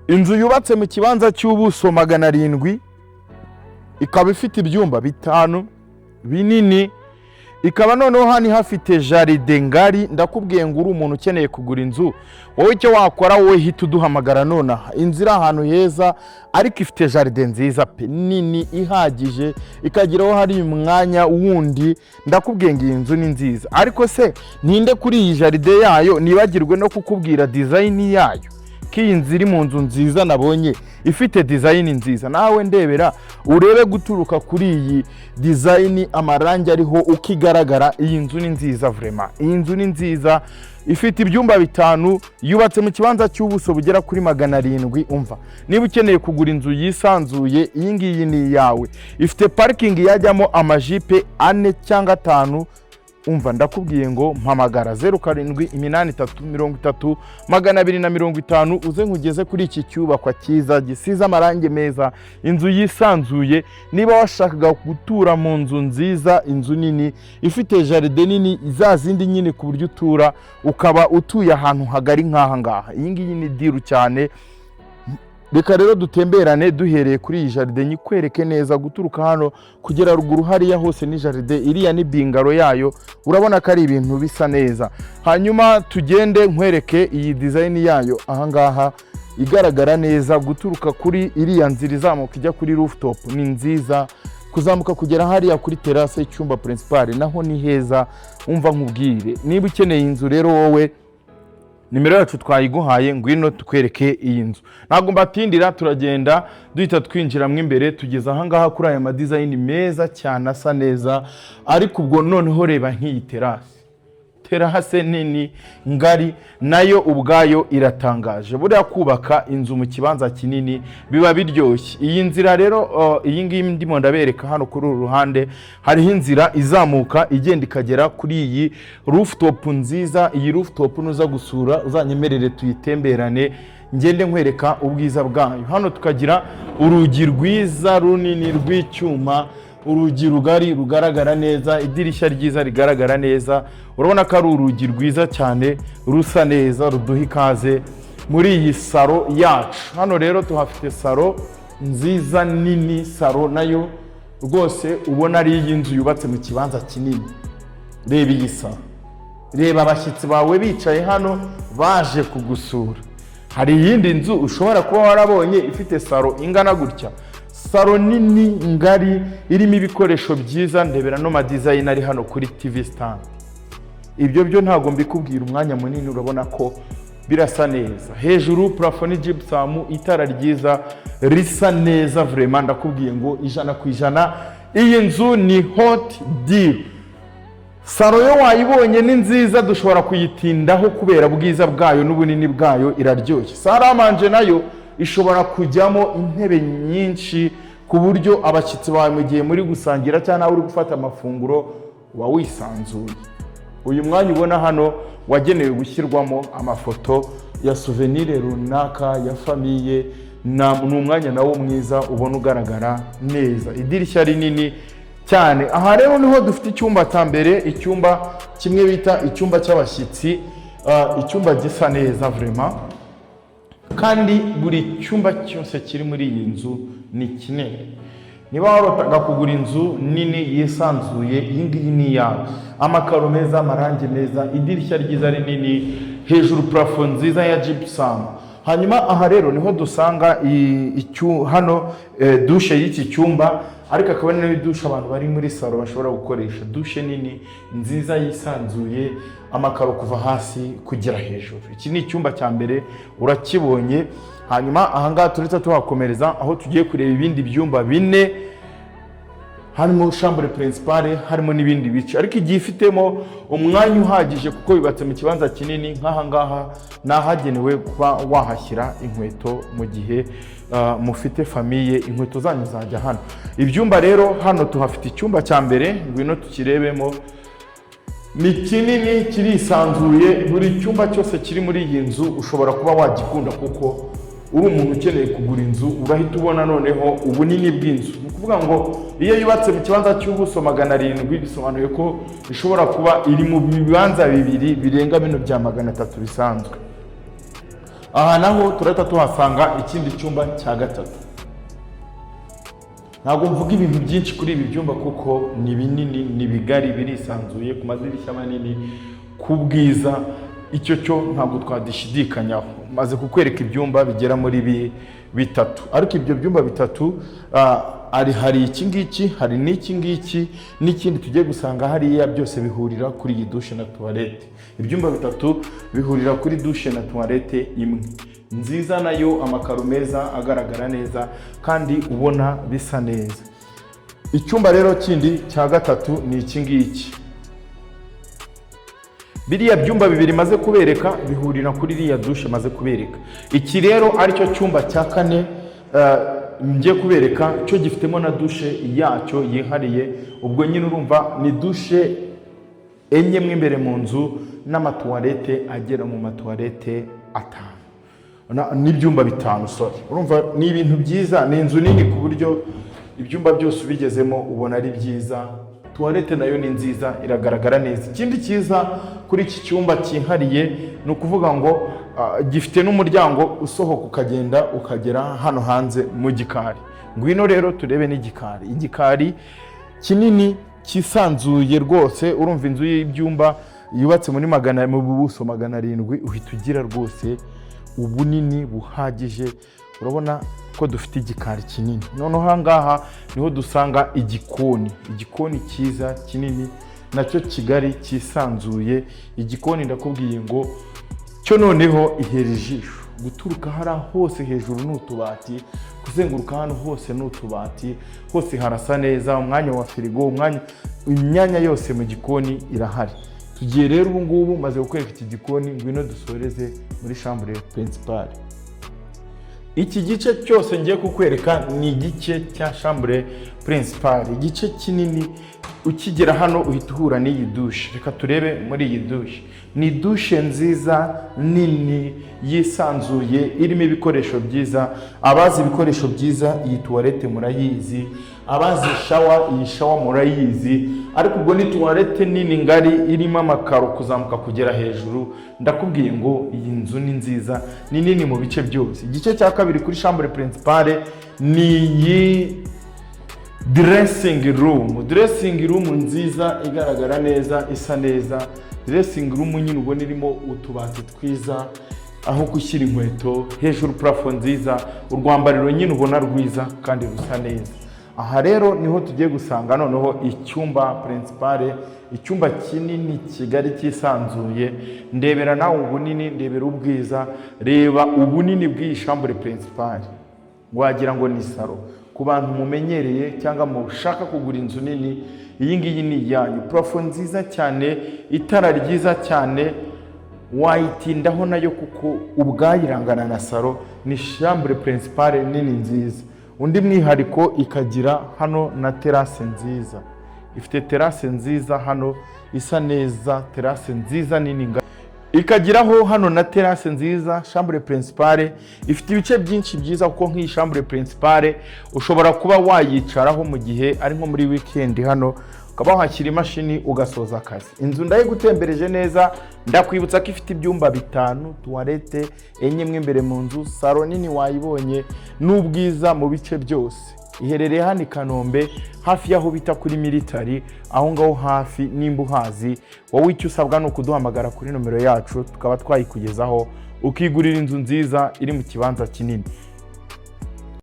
Inzu yubatse mu kibanza cy'ubuso 700, ikaba ifite ibyumba bitanu binini, ikaba noneho hano ihafite jardin ngari. Ndakubwiye ngo uri umuntu ukeneye kugura inzu, wowe icyo wakora, wowe hita uduhamagara nonaha. Inzu iri ahantu heza, ariko ifite jardin nziza pe, nini ihagije, ikageraho hari umwanya wundi. Ndakubwiye ngo iyi nzu ni nziza. Ariko se ninde kuri iyi jardin yayo, nibagirwe no kukubwira design yayo, ko iyi nzu iri mu nzu nziza nabonye ifite design nziza. Nawe ndebera urebe guturuka kuri iyi design, amarangi ariho uko igaragara. Iyi nzu ni nziza vraiment, iyi nzu ni nziza. Ifite ibyumba bitanu, yubatse mu kibanza cy'ubuso bugera kuri 700. Umva, niba ukeneye kugura inzu yisanzuye, iyi ngiyi ni iyawe. Ifite parking yajyamo amajipe ane cyangwa atanu. Umva, ndakubwiye ngo mpamagara 0783 30 250, uze nkugeze kuri iki cyubakwa cyiza gisize amarangi meza, inzu yisanzuye. Niba washakaga gutura mu nzu nziza, inzu nini ifite jardin nini, za zindi nyine ku buryo utura ukaba utuye ahantu hagari nk'aha ngaha, iyi ngiyi ni deal cyane. Reka rero dutemberane duhereye kuri iyi jardin, nyikwereke neza. Guturuka hano kugera ruguru hariya hose ni jardin, iriya ni bungalow yayo. Urabona ko ari ibintu bisa neza. Hanyuma tugende nkwereke iyi design yayo ahangaha igaragara neza. Guturuka kuri iriya nzira izamuka ijya kuri rooftop ni nziza, kuzamuka kugera hariya kuri terrasse y'icyumba principal naho ni heza. Umva nkubwire, niba ukeneye inzu rero wowe, nimero yacu twayiguhaye, ngwino tukwereke iyi nzu. Ntabwo mbatindira, turagenda duhita twinjiramo imbere. Tugeze ahangaha kuri aya ma design meza cyane asa neza. Ariko ubwo noneho reba nk'iyi terrasse, terrasse nini ngari, nayo ubwayo iratangaje. Buriya kubaka inzu mu kibanza kinini biba biryoshye. Iyi nzira rero, iyi ngiyi ndimo ndabereka hano kuri uru ruhande, hariho inzira izamuka igenda ikagera kuri iyi rooftop nziza. Iyi rooftop nuza gusura uzanyemerere tuyitemberane, ngende nkwereka ubwiza bwayo. Hano tukagira urugi rwiza runini rw'icyuma, urugi rugari rugaragara neza, idirishya ryiza rigaragara neza. Urabona ko ari urugi rwiza cyane rusa neza, ruduha ikaze muri iyi salon yacu. Hano rero tuhafite salon nziza nini, salon nayo rwose ubona ari iy'inzu yubatse mu kibanza kinini. Reba iyi salon, reba abashyitsi bawe bicaye hano baje kugusura. Hari iyindi nzu ushobora kuba warabonye ifite salon ingana gutya, salon nini ngari irimo ibikoresho byiza? Ndebera no ma design ari hano kuri TV stand. Ibyo byo ntabwo mbikubwira umwanya munini, urabona ko birasa neza. Hejuru plafond ni gypsum, itara ryiza risa neza. Vraiment ndakubwiye ngo 100% iyi nzu ni hot deal. Salon yo wayibonye ni nziza, dushobora kuyitindaho kubera ubwiza bwayo n'ubunini bwayo, iraryoshye. Salle à manger nayo ishobora kujyamo intebe nyinshi, ku buryo abashyitsi bawe mu gihe muri gusangira cyangwa nawe uri gufata amafunguro uba wisanzuye. Uyu mwanya ubona hano wagenewe gushyirwamo amafoto ya souvenir runaka ya famille, ni umwanya nawo mwiza ubona ugaragara neza. Idirishya rinini cyane. Aha rero niho dufite icyumba cya mbere, icyumba kimwe bita icyumba cy'abashyitsi, icyumba gisa neza vraiment. Kandi buri cyumba cyose kiri muri iyi nzu ni kinini. Niba warotaga kugura inzu nini yisanzuye, iyi ngiyi ni iyawe. Amakaro meza, amarangi meza, idirishya ryiza rinini, hejuru plafond nziza ya gypsum. Hanyuma aha rero niho dusanga hano douche y'iki cyumba, ariko akaba ari nayo douche abantu bari muri salon bashobora gukoresha. Douche nini nziza yisanzuye, amakaro kuva hasi kugera hejuru. Iki ni icyumba cya mbere, urakibonye. Hanyuma ahangaha turetse tuhakomereza aho tugiye kureba ibindi byumba bine, harimo chambre principale, harimo n'ibindi bice, ariko igihe ifitemo umwanya uhagije kuko yubatse mu kibanza kinini. Nk'aha ngaha ni ahagenewe kuba wahashyira inkweto mu gihe mufite famille, inkweto zanyu zajya hano. Ibyumba rero, hano tuhafite icyumba cya mbere, ngwino tukirebemo. Ni kinini, kirisanzuye. Buri cyumba cyose kiri muri iyi nzu ushobora kuba wagikunda, kuko uri umuntu ukeneye kugura inzu urahita ubona noneho ubunini bw'inzu. Ni ukuvuga ngo iyo yubatse mu kibanza cy'ubuso 700, bisobanuye ko ishobora kuba iri mu bibanza bibiri birenga bino bya 300 bisanzwe. Aha naho turahita tuhasanga ikindi cyumba cya gatatu. Ntabwo mvuga ibintu byinshi kuri ibi byumba kuko ni binini, ni bigari, birisanzuye ku madirishya manini, ku bwiza icyo cyo ntabwo twadishidikanyaho. Maze kukwereka ibyumba bigera muri bitatu, ariko ibyo byumba bitatu hari iki ngiki, hari n'iki ngiki, n'ikindi tugiye gusanga hariya, byose bihurira kuri iyi douche na toilette. Ibyumba bitatu bihurira kuri douche na toilette imwe nziza, nayo amakaro meza agaragara neza kandi ubona bisa neza. Icyumba rero kindi cya gatatu ni iki ngiki. Biriya byumba bibiri maze kubereka bihurira kuri iriya douche maze kubereka. Iki rero aricyo cyumba cya kane ngiye kubereka, cyo gifitemo na douche yacyo yihariye. Ubwo nyine urumva ni douche enye mo imbere mu nzu n'amatoilette agera mu matoilette atanu n'ibyumba bitanu, sorry. Urumva ni ibintu byiza, ni inzu nini ku buryo ibyumba byose ubigezemo ubona ari byiza. Toilette nayo ni nziza, iragaragara neza. Ikindi cyiza kuri iki cyumba cyihariye ni ukuvuga ngo gifite n'umuryango usohoka ukagenda ukagera hano hanze mu gikari. Ngwino rero turebe n'igikari. Igikari kinini cyisanzuye rwose. Urumva inzu y'ibyumba yubatse muri magana mu buso 700, uhita ugira rwose ubunini buhagije. Urabona ko dufite igikari kinini. Noneho aha ngaha niho dusanga igikoni, igikoni cyiza kinini nacyo kigari cyisanzuye. Igikoni ndakubwiye ngo cyo noneho ihera ijisho. Guturuka hariya hose hejuru ni utubati, kuzenguruka hano hose ni utubati, hose harasa neza. Umwanya wa firigo, umwanya, imyanya yose mu gikoni irahari. Tugiye rero ubu ngubu maze kukwereka iki gikoni, ngwino dusoreze muri chambre principale. Iki gice cyose ngiye kukwereka ni igice cya chambre principale, igice kinini. Ukigera hano uhita uhura n'iyi douche. Reka turebe muri iyi douche. Ni douche nziza nini yisanzuye, irimo ibikoresho byiza. Abazi ibikoresho byiza, iyi toilette murayizi. Abazi shower, iyi shower murayizi. Ariko ubwo ni toilette nini ngari irimo amakaro kuzamuka kugera hejuru. Ndakubwiye ngo iyi nzu ni nziza, ni nini mu bice byose. Igice cya kabiri kuri chambre principale ni iyi dressing room. Dressing room nziza, igaragara neza, isa neza. Dressing room nyine ubona irimo utubati twiza, aho gushyira inkweto hejuru, plafond nziza, urwambariro nyine ubona rwiza kandi rusa neza. Aha rero niho tugiye gusanga noneho icyumba principale, icyumba kinini kigari cyisanzuye. Ndebera nawe ubunini, ndebera ubwiza, reba ubunini bw'iyi chambre principale, wagira ngo ni salon. Ku bantu mumenyereye cyangwa mushaka kugura inzu nini, iyi ngiyi ni iyanyu. Plafond nziza cyane, itara ryiza cyane, wayitindaho nayo kuko ubwayo irangana na salon. Ni chambre principale nini nziza. Undi mwihariko, ikagira hano na terrasse nziza. Ifite terrasse nziza hano isa neza, terrasse nziza nini, ikagiraho hano na terrasse nziza. Chambre principale ifite ibice byinshi byiza, kuko nk'iyi chambre principale ushobora kuba wayicaraho mu gihe ari nko muri weekend, hano ukaba wahashyira imashini ugasoza akazi. Inzu ndayigutembereje neza. Ndakwibutsa ko ifite ibyumba bitanu, toilette enye mo imbere mu nzu, salon nini wayibonye, n'ubwiza mu bice byose. Iherereye hano i Kanombe, hafi y'aho bita kuri military, aho ngaho hafi nimba uhazi. Wowe icyo usabwa ni ukuduhamagara kuri nomero yacu, tukaba twayikugezaho, ukigurira inzu nziza iri mu kibanza kinini.